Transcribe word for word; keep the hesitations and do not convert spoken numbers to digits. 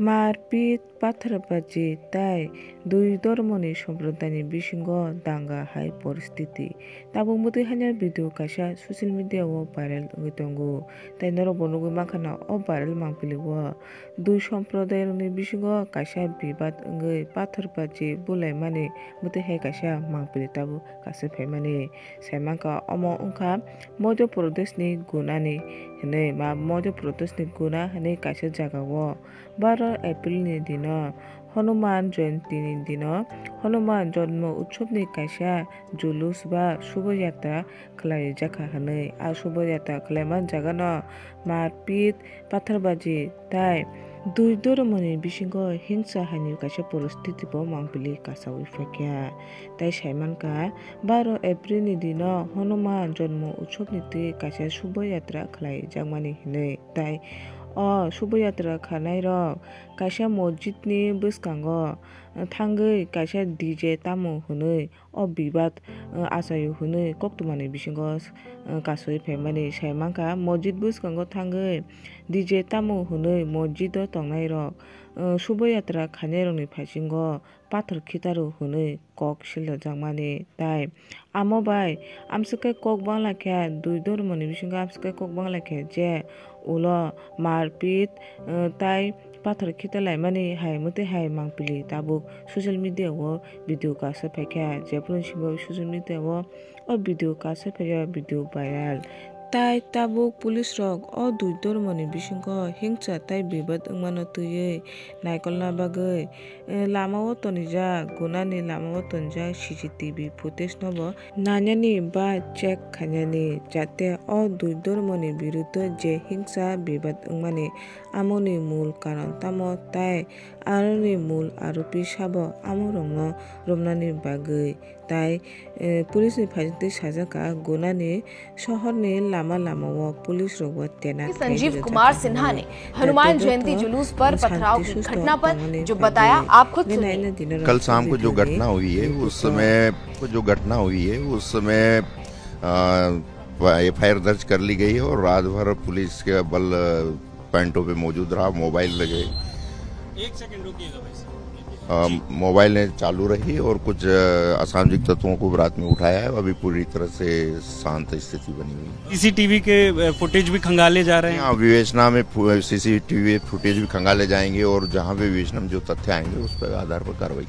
Marpit, patharbaji tai dui dormoni somprodaini bisingo danga hai poristiti. Tabuk mwtwi haino video kaisa social media o viral wngwi tongo. Tai norok bo nugwi mankha na o viral mangpili o dui somprodairokni bisingo kaisa bibad wngwi patharbaji bulaimani mwtwi hai kaisa mangpili tabuk kasui phaimani. Sai mankha omo wngkha Madhya Pradeshni Gunani hinwi, ma Madhya Pradeshni Guna hinwi kaisa jagao baro Aprilni dino Hanuman Jayantini dino Hanuman Janma Utsobni kaisa julus ba Shubha Yatra khlaijakha hinwi. A Shubha Yatra khlaima jagano marpit, patharbaji tai dui dormoni bisingo hingsa haini kaisa poristiti bo mangpili kasaui phaikha. Tai sai mankha, baro Aprilni dino Hanuman Janma Utsobni twi kaisa Shubha Yatra khlaijakmani hinwi. Tai o Shubha Yatra khanairok kaisa mosjidni bwskango thangwi kaisa D J tamo hwnwi o bibad, uh, achaio hwnwi koktwmani bisingo, uh, kasui phaimani sai mankha. Mosjid bwskango thangwi D J tamo hwnwi mosjido tongnairok, uh, Shubha Yatra khainairokni phaisingo pathor khitaro hwnwi kok silajakmani. Tai amo bai amswkhe kok banglaikha, dui dormoni bisingo amswkhe kok banglaikha je ulo marpit, uh, tai pathor khita laimani hai mwtwi hai mangpili tabuk social media o video kaisa phaikha. Jephuru simi social media o o video kaisa phaikha, video viral. Tai tabuk police rok o dui dormoni bisingo hingsa tai bibad wngmano twiwi naikolna bagwi, eh, lama o tonijak, Gunani lama o tonijak C C T V footage no bo nainani ba check khainani, jate o dui dormoni biruddho je hingsa bibad wngmani amoni mul karon tamo tai aroni mul aropi sabo amorokno romnani bagwi. Tai, eh, police ni phaisingtwi sajak kha, Gunani sohorni lama lama o police rok bo tenat Sanjeev कुमार सिन्हा ने हनुमान जयंती जुलूस पर पथराव की घटना पर जो बताया, आप खुद सुनिए। कल शाम को जो घटना हुई है, उस समय, को जो घटना हुई है, उस समय, आ, एफ आई आर दर्ज कर ली गई है और रात भर पुलिस के बल, अ, पैंटों पे मौजूद रहा, मोबाइल लगे। एक सेकंड रुकिएगा भाई साहब। अ, मोबाइलें चालू रही और कुछ, अ, असामाजिक तत्वों को रात में उठाया है। अभी पूरी तरह से शांत स्थिति बनी हुई है। C C T V के, अ, footage भी खंगाले जा रहे हैं। हाँ, विवेचना में फु-, C C T V footage भी खंगाले जाएंगे और जहाँ पे विवेचना में जो तथ्य आएंगे, उस पर आधार पर कार्रवाई